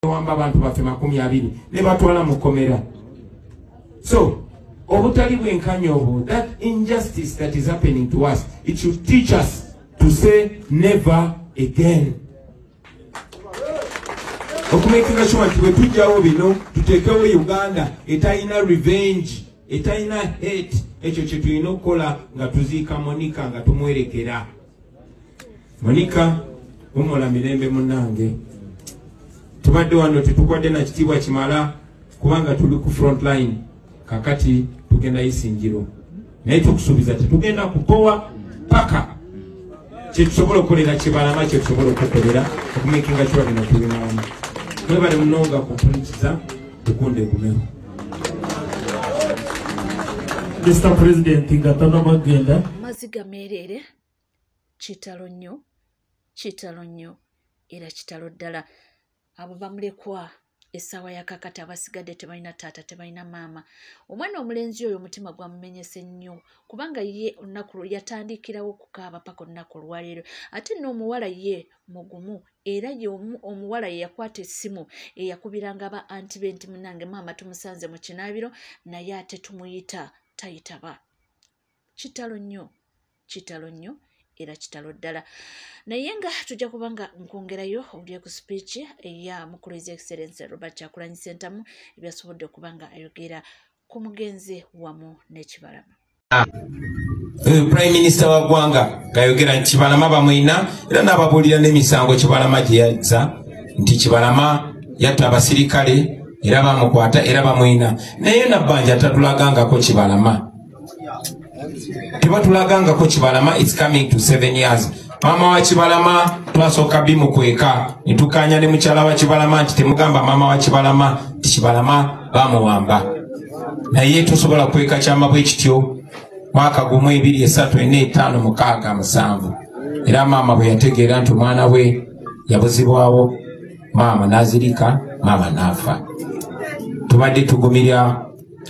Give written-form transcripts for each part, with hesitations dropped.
Wamba abantu baffe 20 ne batwala mu kkomera. So obutali bwenkanya obwo, that injustice that is happening to us, it should teach us to say never again. Okumakinga sure nti bwe tujjawo bino tuteekewo Uganda etalina revenge, etalina hate. Ekyo kye tulina okukola nga tuziika Monica, nga tumwerekera. Monica, wummula mirembe munnange. Tubadde wano tetukwadde na kitiibwa kimala kubanga tuli ku front line. Kakati tugenda Isingiro, naye tukusuubiza tetugenda kupowa paka kyetusobola okukolera Kibalama, kyetusobola okukolera okumakinga sure bino tubimalamu. Mwebale munonga kumpuliriza, tukunde egumeho. Mr. President nga tannabagenda. Maziga meereere, kitalo nnyo, kitalo nnyo, era kitalo ddala. Abo bamulekwa essaawa ya kakati abasigadde tebalina taata, tebalina maama. Omwana omulenzi oyo omutima gwamumenyese nnyo kubanga ye olunaku yatandikirawo okukaaba paka olunaku olwaleero. Ate n'omuwala ye mugumu, era ye omuwala ye yakwata essimu eyakubiranga ba anti be nti munnange maama tumusanze mu kinaabiro, naye ate tumuyita tayitaba. Kitalo nnyo, kitalo nnyo, era kitalo ddala. Naye nga tujja kuba nga nkwongerayo owulire ku speech eya mukulu His Excellency Robert Kyagulanyi Ssentamu ebyasobodde okuba nga ayogera ku mugenzi wamu n'Ekibalama. Prime Minister wa ggwanga ng'ayogera nti Kibalama bamwina, era n'ababuulira n'emisango Kibalama gye yazza, nti Kibalama yatta abasirikale era bamukwata era bamwina. Naye Nabbanja tatulagangako Kibalama, tebatulagangako Kibalama. It's coming to 7 years. Maama wa Kibalama twasooka bimukweka ne tukanya ne mukyala wa Kibalama nti temugamba maama wa Kibalama nti Kibalama bamuwamba, naye tosobola kweka kyama bwe kityo mwaka 1 2 3 4 5 6 7. Era maama bwe yategeera nti omwana we yabuzibwawo, maama n'azirika, maama n'afa. Tubadde tugumirya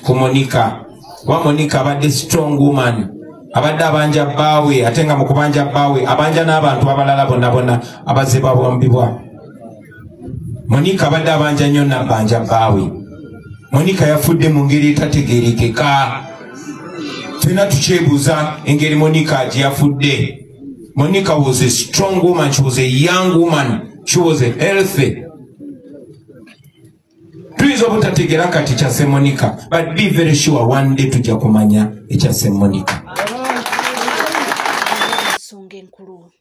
ku Monica, kuba Monica abadde strong woman, abadde abanja bbaawe, ate nga mu kubanja bbaawe abanja n'abantu abalala bonna bonna abazze babambibwa. Monica abadde abanja nnyo n'abbanja bbaawe. Monica yafudde mu ngeri etategeerekeka. Ffenna tukyebuuza engeri Monica gye yafudde. Monica was a strong woman, she was a young woman, she was a healthy. Tuyinza obutategeera kati kyasse Monica, but be very sure one day tujja kumanya ekyasse Monica. Ensonga enkulu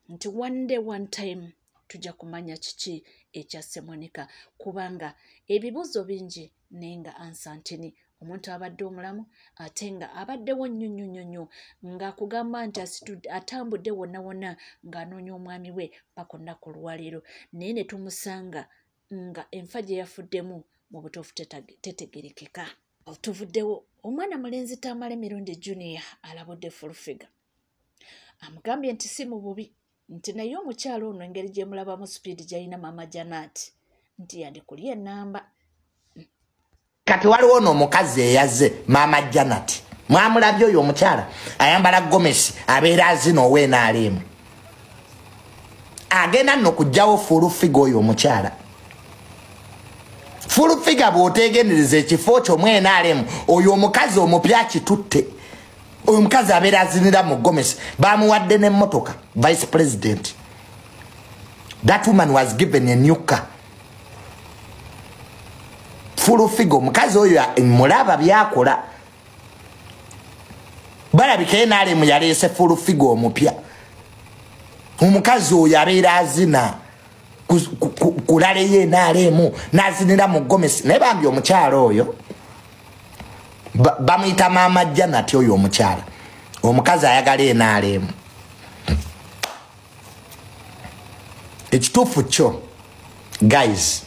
nti one day, one time tujja kumanya kiki ekyasse Monica, kubanga ebibuuzo bingi naye nga answer ntini. Omuntu abadde omulamu ate nga abaddewo nnyo nnyo nnyo nnyo, ng'akugamba nti atambudde wonna wonna ng'anoonya omwami we paka olunaku olwaleero, naye ne tumusanga nga enfa gye yafuddemu mu butuufu tetegerekeka. Tuvuddewo omwana mulenzi Tamale Mirundi Junior alabudde Full Figure, amugambye nti si mu bubi, nti naye omukyalo ono engeri gye mulabamu speed gy'alina maama Janat nti yandikulya ennamba. Kati waliwo n'omukazi eyazze maama Janat, mwamulabye oyo omukyala ayambala gomesi abeera azina ow'NRM, agenda nno kuggyawo Full Figure oyo omukyala. Full Figure bw'oteegendereza ekifo kyo mu NRM, oyo omukazi omupya akitutte. Oyo omukazi abeera azinira mu gomesi, bamuwadde n'emmotoka vice president. That woman was given a new car. Full Figure omukazi oyo mulaba byakola, balabika NRM yaleese Full Figure omupya. Omukazi oyo abeera azina kulale NRM n'azinira mu gomesi. Naye bambi omukyala oyo bamuyita maama Janat. Oyo omukyala omukazi ayagala NRM. Ekituufu kyo guys,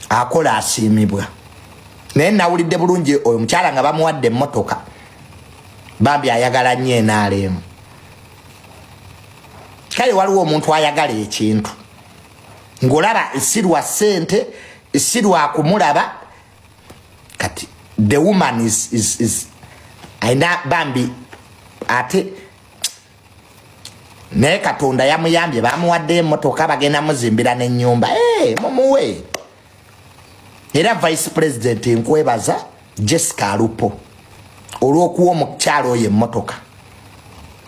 akola asiimibwa. Naye nawulidde bulungi oyo omukyala nga bamuwadde emmotoka, bambi ayagala nnyo NRM. Kale waliwo omuntu ayagala ekintu ng'olaba si lwa ssente, si lwa kumulaba. Kati the woman is ayina bambi, ate naye Katonda yamuyambye, bamuwadde emmotoka, bagenda muzimbira n'ennyumba. Mumuwe. Era vice president nkwebaza Jessica Alupo olw'okuwa omukyalo oyo emmotoka.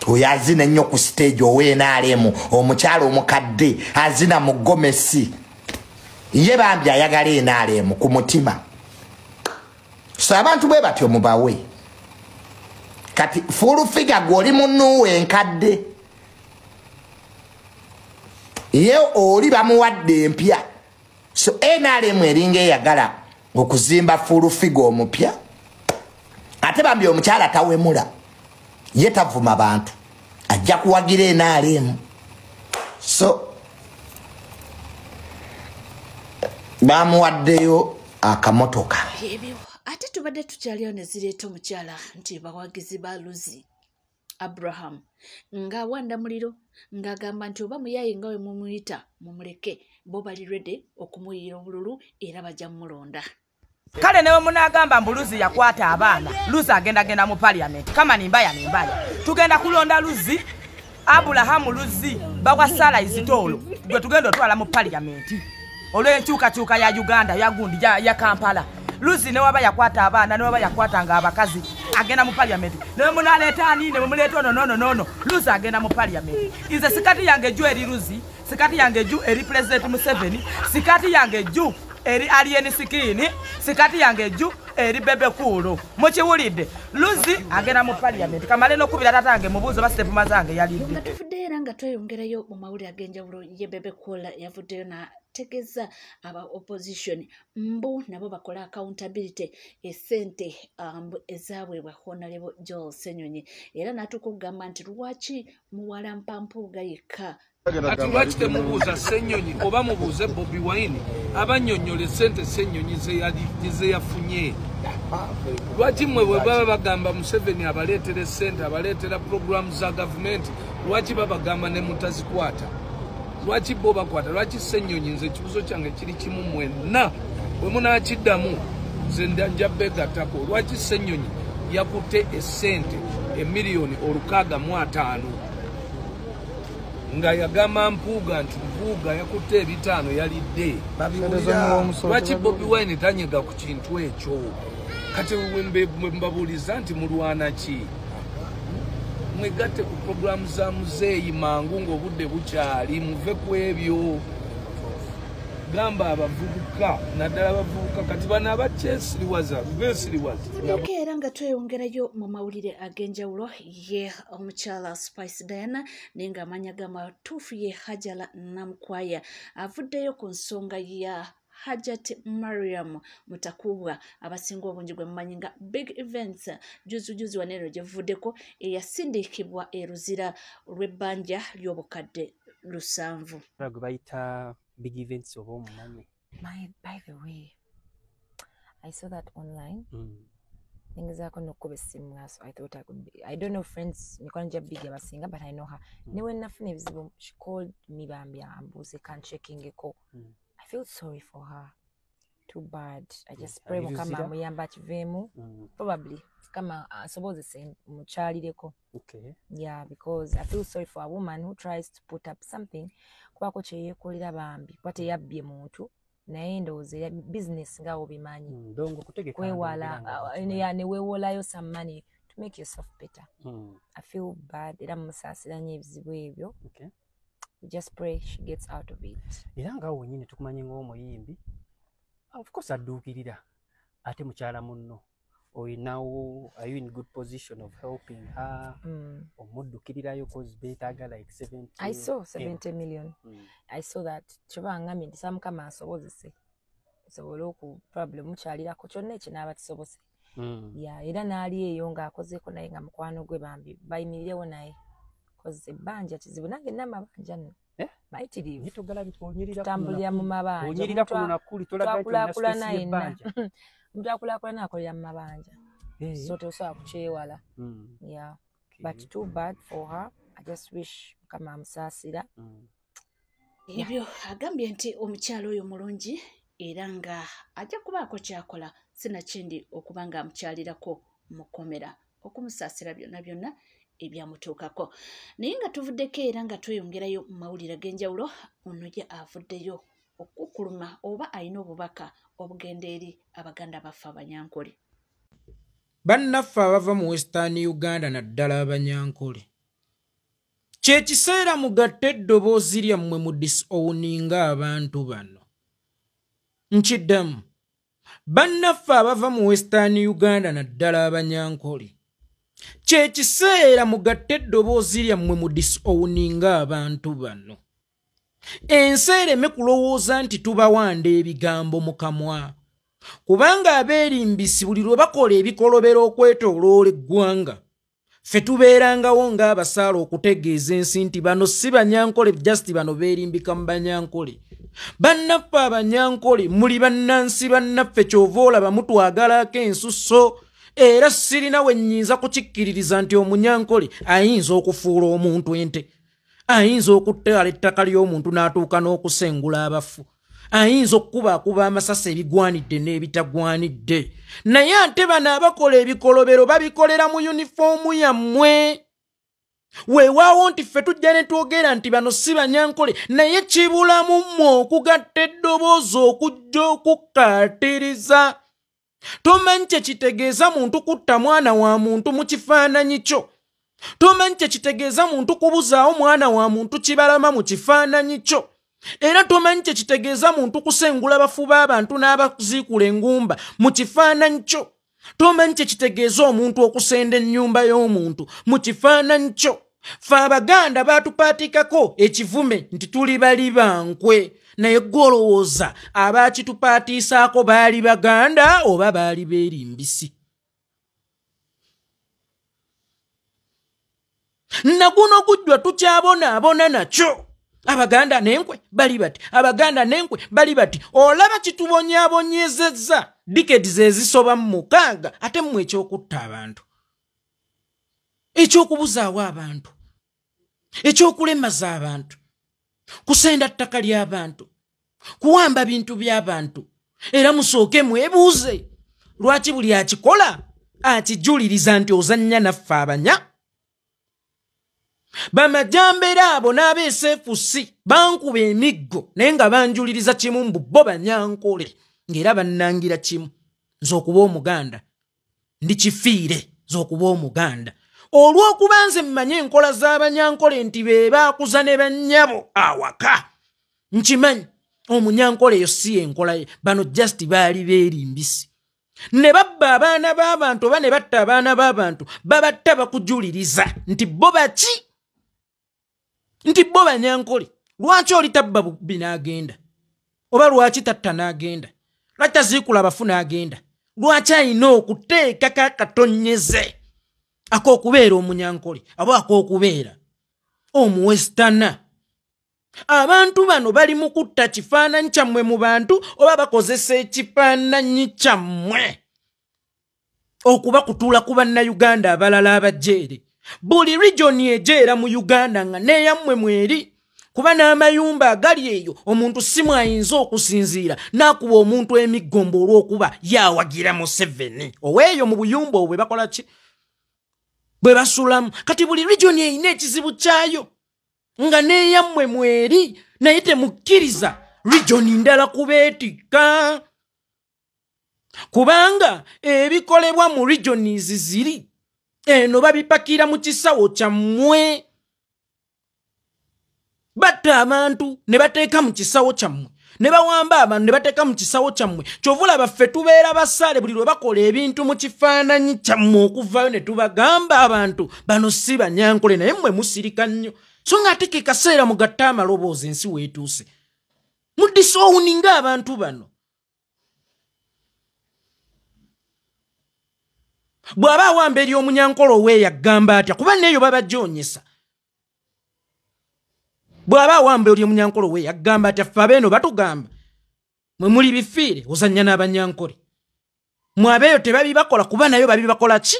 Oyo azina ennyo ku stage ow'NRM, omukyalo omukadde azina mu gomesi. Ye bambi ayagala NRM ku mutima. So abantu bwe batyo mubawe. Kati full figure gw'oli munnuwe enkadde. Ye oli bamuwadde empya. So NRM eringa eyagala okuzimba full figure omupya. Ate bambi omukyala tawemula. Ye tavuma bantu. Ajja kuwagira NRM. So bamuwaddeyo akamotoka. Ebyo ate tubadde tukyaliyo ne zireeta omukyala nti bawagizi ba Luzi Abraham ng'awanda muliro ng'agamba nti oba muyaye nga we mumuyita mumuleke, bo bali ready okumuyira obululu era bajja mulonda. Kale newe munagamba mbu Luzi yakwata abaana, Luzi agenda mu parliament kama ni mbaya ni mbaya. Tugenda kulonda Luzi Abraham Luzi bawa sala izitolo gwe tugenda otwala mu parliament olw'enkyukakyuka ya Uganda ya gundi ya Kampala. Luzi ne waba yakwata abaana ne waba yakwata nga abakazi agenda mu parliament. Ne munaleeta ani ne mumuleeta ono no. Luzi agenda mu parliament. Nze sikati yange ju eri Luzi, sikati yange ju eri President Museveni, sikati yange ju eri Alien Skin, sikati yange ju eri Bebe Cool. Mukiwulidde Luzi agenda mu parliament. Kamale n'okubira tata yange mubuuzo ba step mazange yalidde. Nga tuvudde era nga tweyongerayo mu mawulire ag'enjawulo ye Bebe Cool yavuddeyo na tegeza aba opposition mbu nabo bakola accountability esente ezaabwe Honorable Joel Ssenyonyi era n'atuuka okugamba nti lwaki muwala Mpampuuga yekka. Ati lwaki temubuuza Ssenyonyi oba mubuuze Bobi Wine abannyonnyola essente Ssenyonyi ze yafunye? Lwaki mmwe bwe baba bagamba Museveni abaleetera essente, abaleetera puroguramu za gavumenti, lwaki babagamba ne mutazikwata? Lwaki bo bakwata? Lwaki Ssenyonyi? Nze ekibuuzo kyange kiri kimu mwenna bwe munaakiddamu nze nja beegattako. Lwaki Ssenyonyi yakutte essente emiliyoni 65 nga yagamba Mpuuga nti Mpuuga yakutte 5 yalidde? Lwaki Bobi Wine tanyega ku kintu ekyo? Kati mbabuuliza nti mulwana ki? Mwegatte ku puroguramu za muzeeyi mangu ng'obudde bukyali, muve ku ebyo. Gamba abavubuka naddala abavubuka kati bano abakyesiriwaza beesiriwaza. Era nga tweyongerayo mu mawulire ag'enjawulo ye omukyala Spice Diana naye ng'amanya g'amatuufu ye Hajala Namukwaya avuddeyo ku nsonga ya Hajat Mariam Mutakubwa abasinga obungi gwe mumanyi nga Big Events juzi waneno gyevuddeko eyasindikibwa e Luzira olw'ebbanja ly'obukadde 7. Gwe bayita Big Events oba omumanyi? By the way, I saw that online. Ningezaako n'okkuba essimu, so I thought I could be, I don't know friends mikwano gya Big abasinga, but I know her. Ne we nafuna ebizibu she called me bambi ambuuze kancheckingeko. I feel sorry for her. Too bad. I just pray Mukama amuyamba akiveemu. Probably kama asobozese mukyalireko. Okay. Yeah, because I feel sorry for a woman who tries to put up something kubako kye yeekolera bambi kuba teyabbye muntu naye ndowooza business nga obimanyi. Kwewala ne weewolayo some money to make yourself better. I feel bad era musaasira nnyo ebizibu ebyo. Okay. We just pray she gets out of it. Era nga wenyini tukumanye ng'omuyimbi, of course adduukirira ate mukyala munno oyinawo, are you in good position of helping her? Omuddukirirayo cause beetaaga like 70. I saw 70 million. I saw that. Kyoba ngambye nti Mukama asobozese nsobole oku probably mukyalirako kyonna ekinaaba kisobose. Yeah, era n'ali eyo ng'akozeeko naye nga mukwano gwe bambi bayimirirewo naye. Cause ebbanja kizibu nange n'amabanja nno mayitirivu. Tutambulira mu mabanja. Omuntu akulaakulana akolera mu mabanja. So tosobola kukyewala. Yeah. But too bad for her. I just wish Mukama amusaasira. Ebyo agambye nti omukyala oyo mulungi era nga ajja kubaako kyakola sinakindi okuba nga amukyalirako mu kkomera okumusaasira byonna byonna ebyamutuukako. Naye nga tuvuddeko era nga tweyongerayo mu mawulire ag'enjawulo, ono ye avuddeyo Okukuluma oba alina obubaka obugenda eri abaganda baffe Abanyankole. Bannaffe abava mu Western Uganda naddala Abanyankole, kye kiseera mugatte eddoboozi lyammwe mu disowninga abantu bano. Nkiddamu, bannaffe abava mu Western Uganda naddala Abanyankole, kye kiseera mugatte eddoboozi lyammwe mu disowninga abantu bano. Ensi ereme kulowooza nti tubawanda ebigambo mu kamwa, kubanga abeerimbisi buli lwe bakola ebikolobero okwetooloola eggwanga, ffe tubeerangawo ng'abasaala okutegeeza ensi nti bano si Banyankole, just bano beerimbika mu Banyankole. Bannaffe Abanyankole muli bannansi bannaffe, ky'ova olaba mutwagalako ensusso, era sirina we nnyinza kukikkiririza nti Omunyankole ayinza okufuula omuntu ente, ayinza okutwala ettaka ly'omuntu n'atuuka n'okusengula abafu, ayinza okukubaakuba amasasi ebigwanidde n'ebitagwanidde. Naye ate bano abakola ebikolobero babikolera mu yunifoomu yammwe. Weewaawo nti ffe tujja ne twogera nti bano si Banyankole, naye kibulamu mmwe okugatta eddoboozi okujja okukkaatiriza. Tomanyi kye kitegeeza muntu kutta mwana wa muntu mu kifaananyi kyo. Tomanyi kye kitegeeza muntu kubuzaawo mwana wa muntu Kibalama mu kifaananyi kyo. Era tomanyi kye kitegeeza muntu kusengula bafu b'abantu n'abaziikula engumba mu kifaananyi kyo. Tomanyi kye kitegeeza omuntu okusenda ennyumba y'omuntu mu kifaananyi kyo. Ffe Abaganda baatupaatikako ekivume nti tuli bali bankwe, naye ggwe olowooza abaakitupaatiisaako baali Baganda oba baali beerimbisi? Naguno gujjwa tukyabonaabona nakyo. Abaganda n'enkwe bali bati, Abaganda n'enkwe bali bati. Olaba kitubonyaabonyezezza decades ezisoba mu 6, ate mmwe eky'okutta abantu, eky'okubuzaawo abantu, ekyokulemaza abantu, kusenda ttaka ly'abantu, kuwamba bintu by'abantu. Era musooke mwebuuze lwaki buli akikola akijuliriza nti ozannya naffe abanya. Bamajambera abo n'abeeseefusi bankuba emiggo naye nga banjuliriza kimu mbu bo Banyankole, ng'era bannangira kimu nze okuba Omuganda ndi kifiire nze okuba Omuganda. Olw'okuba nze mmanye enkola z'Abanyankole nti be baakuza ne bannyabo awaka, nkimanyi Omunyankole eyo si enkola ye, bano just baali beerimbisi. Ne babba abaana b'abantu oba ne batta abaana b'abantu, babatta bakujuliriza nti bo baki? Nti bo Banyankole. Lwaki oli tabba bubbi n'agenda? Oba lwaki tatta n'agenda? Lwaki taziikula abafu n'agenda? Lwaki alina okuteekako akatonyeze ak'okubeera Omunyankole oba ak'okubeera Omuwesitana? Abantu bano bali mu kutta kifaananyi kyammwe mu bantu oba bakozesa ekifaananyi kyammwe okuba kutuula ku Bannayuganda abalala abajeere. Buli region ejeera mu Uganda nga n'eyammwe mweri, kuba n'amayumba agali eyo omuntu si mwayinza okusinziira n'akuba omuntu emiggombo olw'okuba yawagira Museveni. Oweeyo mu buyumba obwo bwe bakola ki? Bwe basulamu. Kati buli region erina ekizibu kyayo nga n'eyammwe mweri, naye temukkiriza region ndala kubeetikka, kubanga ebikolebwa mu regions ziri eno babipakira mu kisawo kyammwe. Batta abantu ne bateeka mu kisawo kyammwe, ne bawamba abantu ne bateeka mu kisawo kyammwe. Kyova olaba ffe tubeera basaale buli lwe bakola ebintu mu kifaananyi kyammwe okuvaayo ne tubagamba abantu bano si Banyankole, naye mmwe musirika nnyo. So ng'ate ke kaseera mugatte amaloboozi ensi weetuuse, mudisowninga abantu bano. Bw'aba awamba eri Omunyankole oweeyagamba atya? Kuba neeyo babajoonyesa. Bw'aba awamba eri Omunyankole oweeyagamba atya? Ffe abeeno batugamba mwe muli bifiire, ozannya n'Abanyankole. Mwe abeeyo tebabibakola, kuba nayo babibakola ki?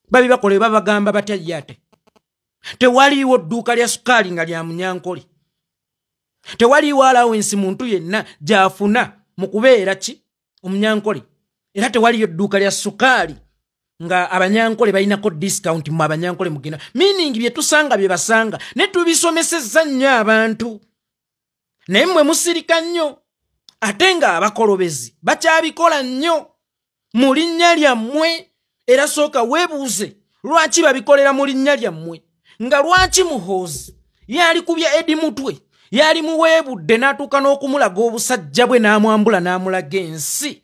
Babibakola babagamba batya ye ate? Tewaliiwo dduuka lya sukaali nga lya Munyankole, tewaliiwo alawensi muntu yenna gy'afuna mu kubeera ki Omunyankole, era tewaliyo dduuka lya sukaali nga Abanyankole balinako discount mu Abanyankole mugenda. Meaning bye tusanga bye basanga ne tubisomesezza nnyo abantu. Naye mmwe musirika nnyo, ate nga abakolobezi bakyabikola nnyo mu linnya lyammwe. Era sooka weebuuze lwaki babikolera mu linnya lyammwe, nga lwaki Muhoozi yali kubya Edi Mutwe, yali muweebudde n'atuuka n'okumulaga obusajja bwe n'amwambula n'amulaga ensi,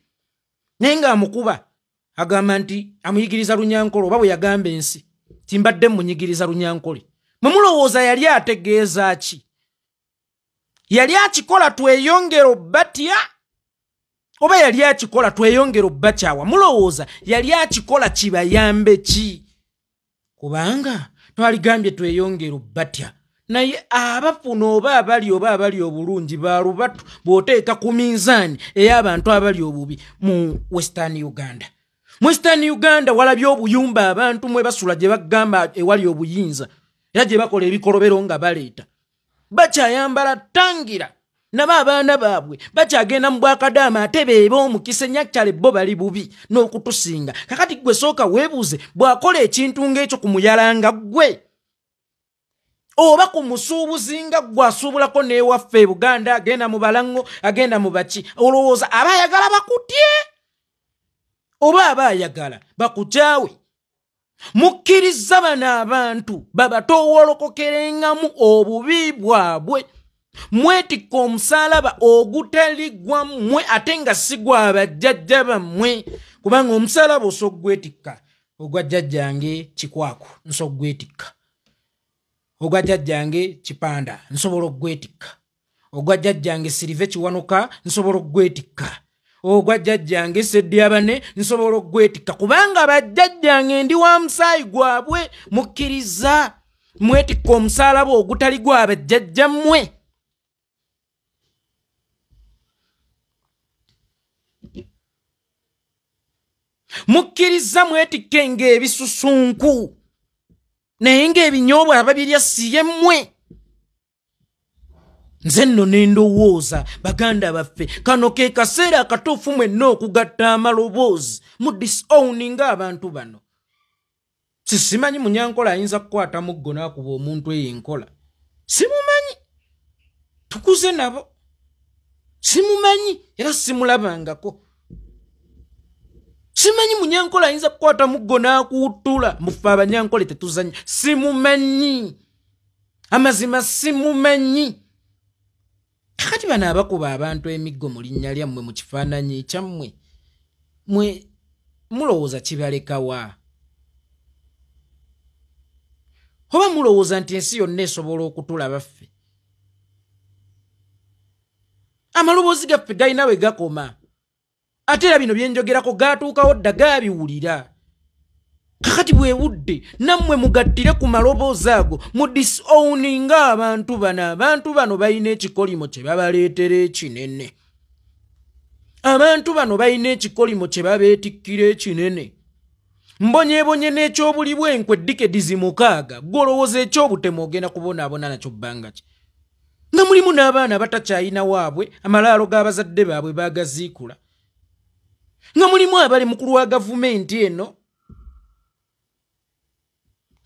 naye ng'amukuba agamba nti amuyigiriza Lunyankole, oba bwe yagamba ensi timbadde munyigiriza Lunyankole. Mwe mulowooza yali ategeeza ki? Yali akikola tweyongere obbatya, oba yali akikola tweyongere obbakyawa? Mulowooza yali akikola kibayambe ki? Kubanga twaligambye tweyongere obbatya, naye abafuna oba abali obulungi balubatu bw'oteeka ku minzaani ey'abantu abali obubi mu Western Uganda. Mu Western Uganda walabye obuyumba abantu mwe basula gye bagamba ewali obuyinza, era gye bakola ebikolobero nga baleeta. Bakyayambala tangira nabo abaana baabwe bakyagenda mu bwakadaama, ate beeba omukisa enyakyale bo bali bubi n'okutusinga. Kakati gwe sooka weebuuze, bw'akola ekintu ng'ekyo ku muyalanga ggwe oba ku musuubuzi nga ggwe asuubulako n'ewaffe e Buganda, agenda mu Balango, agenda mu baki, olowooza aba ayagala bakutye oba aba ayagala bakukyawe? Mukkiriza bano abantu babatoowolokokerengamu obubi bwabwe. Mwetikka omusaalaba ogutali gwammwe ate nga si gwa bajjajja bammwe, kubanga omusaalaba osobola ogwetikka. Ogwa jjajjange Kikwaku nsobola ogwetikka, ogwa jjajjange Kipanda nsobola ogwetikka, ogwa jjajjange Sirive Kiwanuka nsobola ogwetikka, ogwa jjajjange Seddyabane nsobola ogwetikka, kubanga bajjajjange ndi wa musaayi gwabwe. Mukkiriza mwetikka omusaalaba ogutali gwa bajjajjammwe. Mukkiriza mwetikke ng'ebisusunku, naye ng'ebinyoobwa ababirya si ye mmwe. Nze nno ne ndowooza, baganda baffe, kano ke kaseera akatuufu mwenna okugatta amaloboozi mu disowninga abantu bano. Sisimanyi Munyankole ayinza kukwata muggo n'akuba omuntu eyo enkola. Simumanyi, tukuze nabo, simumanyi era simulabangako. Simanyi Munyankole ayinza kukwata muggo n'akuwuttula. Mufe Abanyankole tetuzannya. Simumanyi, amazima simumanyi. Kakati bano abakuba abantu emiggo mu linnya lyammwe mu kifaananyi kyammwe, mwe mulowooza kibalekawa? Oba mulowooza nti ensi yonna esobola okutulaba ffe? Amaloboozi gaffe galina we gakoma, ate era bino bye njogerako gaatuukawo dda, gaabiwulira. Kakati bwe budde nammwe mugattire ku maloboozi ago mu disowninga abantu bano. Abantu bano balina ekikolimo kye babaleetera ekinene. Abantu bano balina ekikolimo kye babeetikkira ekinene. Mbonyeebonye n'ekyobuli bw'enkwe decades 6, gw'olowooza ekyobutemu ogenda kubonaabona nakyo bbanga ki? Nga mulimu n'abaana abatakyayina waabwe, amalaalo g'abazadde baabwe baagaziikula. Nga mulimu abali mukulu wa gavumenti eno,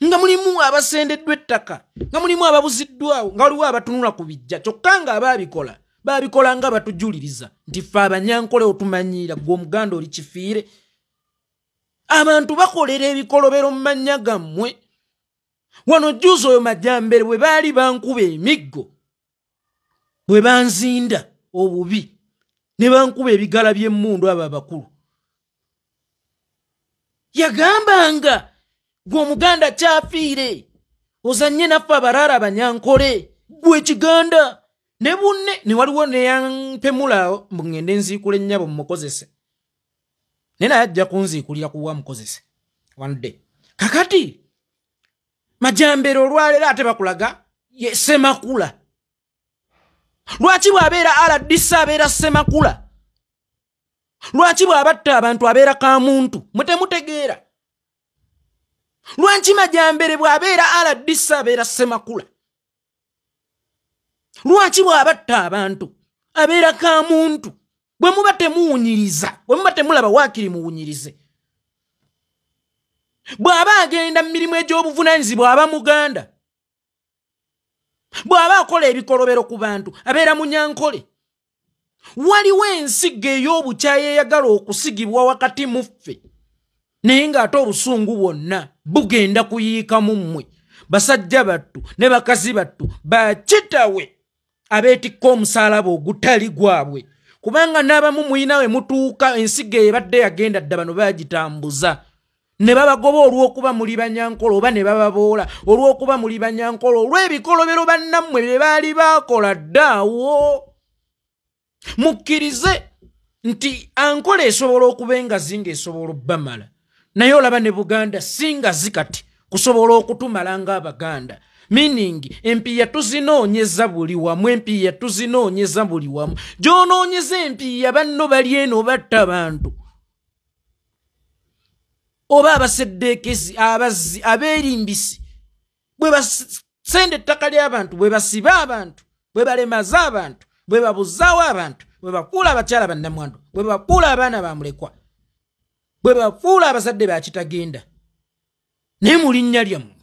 nga mulimu abasendeddwa ettaka, nga mulimu ababuziddwawo, nga waliwo abatunula ku bijja, kyokka nga abaabikola baabikola nga batujuliriza nti ffe Abanyankole otumanyiira, ggwe Omuganda oli kifiire. Abantu bakolera ebikolobero mu mannya gammwe. Wano jjuuzi oyo Majambere bwe baali bankuba emiggo, bwe banzinda obubi, ne bankuba ebigala by'emmundu abo abakulu, yagambanga gwe Omuganda kyafiire, ozannye naffe abaraara Abanyankole, gwe Ekiganda ne bunne. Ne waliwo neyampemula mbu ŋŋende nziikula ennyabo mmukozese, naye naye ajja kunziikulira kuwa mukozese one day. Kakati Majambere olwaleero ate bakulaga ye Ssemakula. Lwaki bw'abeera RDC abeera Ssemakula? Lwaki bw'abatta abantu abeera Kamuntu? Mwe temutegeera. Lwaki Majambere bw'abeera RDC abeera Ssemakula? Lwaki bw'abatta abantu abeera Kamuntu? Bwe muba temuwunyiriza, bwe muba temulaba waakiri muwunyirize. Bw'aba agenda mu mirimu egy'obuvunaanyizibwa aba Muganda. Bw'aba akola ebikolobero ku bantu abeera munyankole. Waliwo ensigo ey'obukyayi eyagala okusigibwa wakati mu ffe, naye ng'ate obusungu bwonna bugenda kuyiika mu mmwe. Basajja battu ne bakazi battu bakitawe abeetikka omusaalaba ogutali gwabwe, kubanga n'abamu muyina we mutuuka ensigo ebadde yagenda dda bano bagitambuza ne babagoba olw'okuba muli banyankole oba ne bababoola olw'okuba muli banyankole olw'ebikolobero bannammwe bye baali baakola ddaawo. Mukkirize nti Ankole esobola okuba engazi ng'esobola obbamala, naye olaba ne Buganda si ngazi kati kusobola okutumala ng'Abaganda. Meaning empiiya tuzinoonyeza buli wamu, empiiya tuzinoonyeza buli wamu. Gy'onoonyeza empiiya banno bali eno batta abantu oba abaseddeekezi, abazzi, abeerimbisi, bwe basenda ettaka ly'abantu, bwe basiba abantu, bwe balemaza abantu, bwe babuzaawo abantu, bwe bafuula abakyala bannamwandu, bwe bafuula abaana bamulekwa, bwe bafuula abazadde bakitagenda. Naye mu linnya lyammwe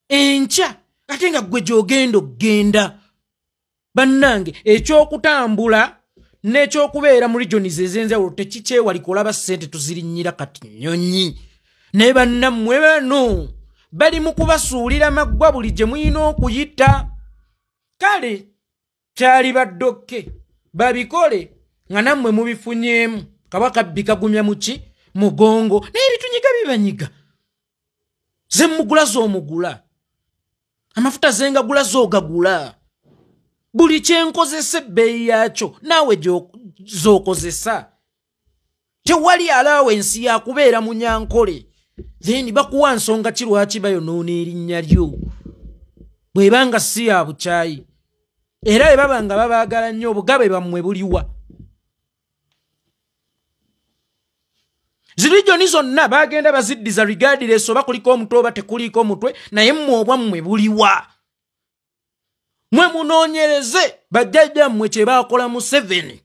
enkya ate nga ggwe gy'ogenda okugenda. Bannange, eky'okutambula n'ekyokubeera mu regions ez'enjawulo tekikyewalika, olaba ssente tuzirinnyira kati nnyonyi. Naye bannammwe bano bali mu kubasuulira maggwa buli gye muyina okuyita. Kale kyali baddokke babikole nga nammwe mubifunyeemu. Kabaka kabbi kagumya muki mugongo, naye bitunyiga bibanyiga. Ze mugula z'omugula, amafuta zengagula z'ogagula, buli kyenkozesa ebbeeyi yakyo naawe z'okozesa. Tewali allowance yakubeera munyankole. Then bakuwa nsonga ki lwaki bayonoona erinnya lyo bw'ebanga si ya bukyayi? Era bwe baba nga babaagala nnyo, obugabe bammwe buliwa? Zirijoni zonna bagenda baziddiza regardless oba kuliko omutwe oba tekuliko omutwe, naye mmwe obwammwe buliwa? Mwe munoonyereze bajjajjammwe kye baakola Museveni.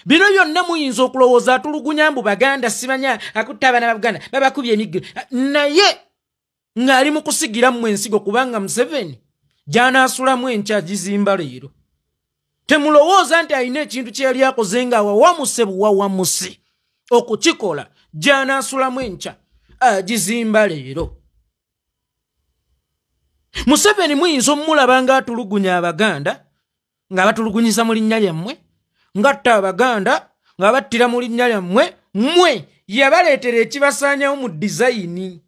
Bino byonna muyinza okulowooza atulugunya mbu Baganda simanya akutta abaana ba Buganda babakubye emiggo, naye ng'ali mu kusigira mmwe ensigo, kubanga Museveni gy'anaasulamu enkya gizimba leero. Temulowooza nti alina ekintu kye yali akoze nga wawamuse buwawamuse okukikola, gy'anaasulamu enkya agizimba leero. Museveni muyinza omulaba ng'atulugunya Abaganda, nga batulugunyiza mu linnya lyammwe, ng'atta Abaganda, nga battira mu linnya lyammwe. Mmwe yabaleetera ekibasaanyawo mu dizayini.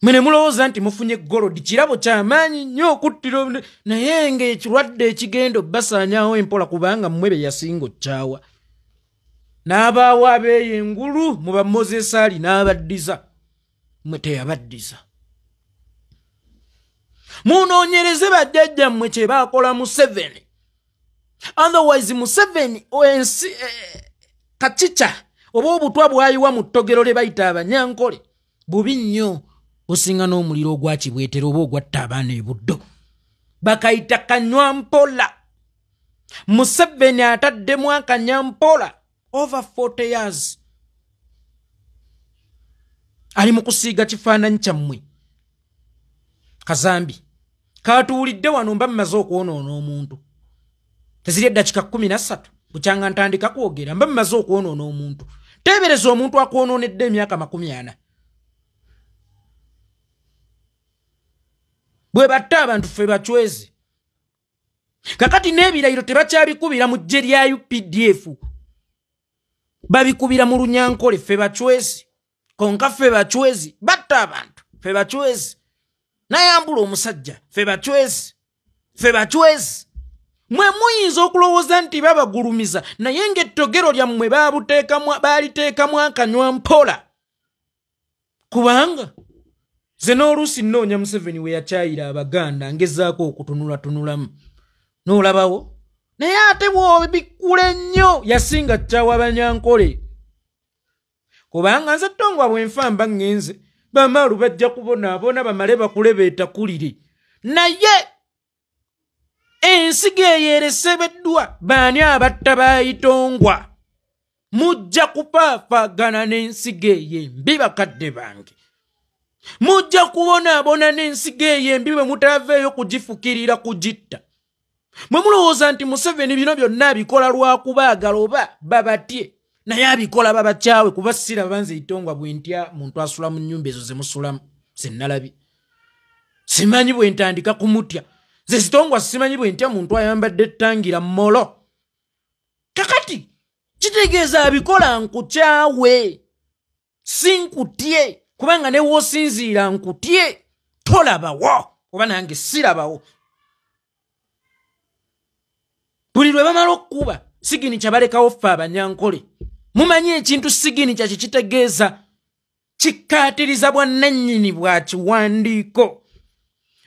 Mwe ne mulowooza nti mufunye golodi, kirabo kyamaanyi nnyo okuttira, naye ng'ekirwadde ekigenda obbasaanyawo empola, kubanga mmwe be yasinga okukyawa. N'abaawo abeeyo engulu mu ba Moses Ali n'abaddiza, mmwe teyabaddiza. Munoonyereze bajjajjammwe kye baakola Museveni. Otherwise Museveni ensi kacica oba obutwa bwayiwa mu ttogero lye bayita Abanyankole bubi nnyo, businga n'omuliro ogwa Kibwetero oba ogwatta abaana e Buddo. Bakayita kanywa mpola. Museveni ataddemu akanyampola over 40 years. Ali mu kusiiga kifaananyi kyammwe kazambi katuwulidde wano mba mmaze okwonoona omuntu. Teziri eddakiika 13 bukyanga ntandika kwogera, mba mmaze okwonoona omuntu. Teebereza omuntu akwonoonedde emyaka 40. Bwe batta abantu ffe bacwezi. Kakati n'ebirayiro tebakyabikubira mu ggye lya UPDF, babikubira mu Lunyankole. Ffe bacwezi, konka ffe bacwezi, batta abantu ffe bacwezi, nayambula omusajja ffe bacwezi, ffe bacwezi. Mwe muyinza okulowooza nti babagulumiza, naye ng'ettogero lyammwe baaliteekamu akanywa mpola. Kubanga nze n'oluusi nnoonya Museveni we yakyayira Abaganda, ngezaako okutunulatunulamu n'olabawo, naye ate bw'obikkula ennyo yasinga kyawa Banyankole. Kubanga nze ttongwa bwe nfa mba ŋŋenze, bamaalu bajja kubonaabona bamale bakule beetakulire. Naye ensigo eyo eresebeddwa baani abatta bayitongwa? Mujja kupaafaagana n'ensigo eyo embi, bakadde bange. Mujja kubonaabona n'ensigo eyo embi bwe mutaveeyo kugifukirira kugitta. Mwe mulowooza nti Museveni bino byonna abikola lwakubaagala oba babatye, naye abikola babakyawe, kuba siraba nze Itongwa bwe ntya muntu asula mu nnyumba ezo ze musulamu ze nalabye. Simanyi bwe ntandika kumutya. Nze Sitongwa simanyi bwe ntya muntu ayambadde ettangira mmolo. Kakati kitegeeza abikola nkukyawe, si nkutye, kubanga ne w'osinziira nkutye tolabawo oba nange sirabawo. Buli lwe bamala okkuba siginikya balekawo ffe Abanyankole. Mumanyi ekintu siginikya kye kitegeeza? Kikkaatiriza bwannannyini bwa kiwandiiko.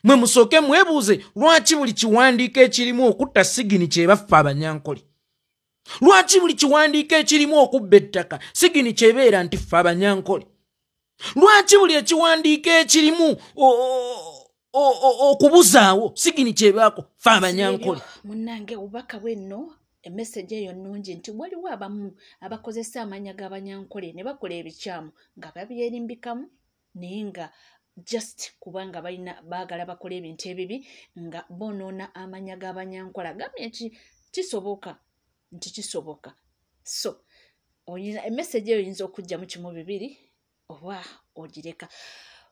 Mwe musooke mwebuuze lwaki buli kiwandiiko ekirimu okutta siginikya ebaffe Abanyankole? Lwaki buli kiwandiiko ekirimu okubba ettaka siginikya ebeera nti ffe Abanyankole? Lwaki buli ekiwandiiko ekirimu okubuzaawo siginikya ebaako ffe Abanyankole? Munnange obubaka bwenno, emessage eyo nnungi nti waliwo abamu abakozesa amannya g'Abanyankole ne bakola ebikyamu nga babyerimbikamu, naye nga just kubanga balina baagala bakola ebintu ebibi nga bonoona amannya g'Abanyankole. Agambye nti kisoboka, nti kisoboka. So emessage eyo oyinza okuggyamu kimu bibiri oba ogireka.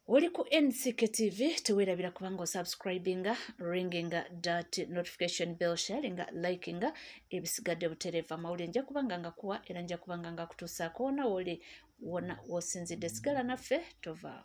Oli ku NCK TV, teweerabira kubanga osubscribinga, ringinga that notification bell, sharinga, likinga, ebisigadde butereevu. Amawulire nja kubanga ngakuwa era nja kubanga ngakutuusaako wona woli wona w'osinzidde. Sigala naffe, tovaawo.